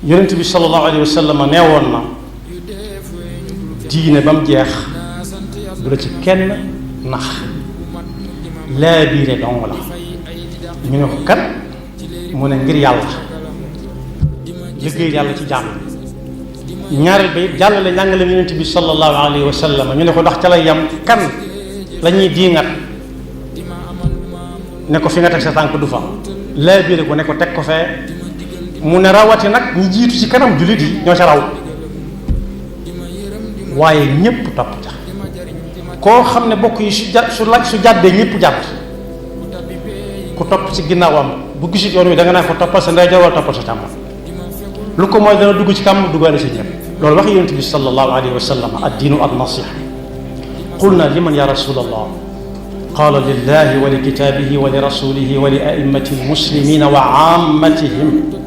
yonent bi sallallahu alayhi wa sallam neewoon na diine ba mu jeex bu la ci kenn nax laa biire dong la ñu ne ko kat mu ne ngir yàlla liggéey yàlla ci jàmm ñaareel ba it jàllale njàngale yonent bi sallallahu alayhi wa sallam ñu ne ko ndax ca la yam kan la ñuy diingat ne ko fi nga teg sa tànk du fa laa biire ko ne ko teg ko fee mu ne rawati nag ñi jiitu ci kanam jullit yi ñoo ca raw waaye ñépp topp ca koo xam ne bokk yi su jàddee ñépp jàdd ku topp ci ginnaawam bu gisul yoon wi da nga naan ko toppal sa ndeyjoor wala toppal sa càmmoñ lu ko mooy dana dugg ci kàmm duggaale si ñëpp loolu wax yonent bi sallallahu alayhi wa sallam ad-diinu an-nasiha qulna liman ya rasulallah qaala lillahi wa li kitaabihi wa li rasulihi wa li a'immati al-muslimina wa ammatihim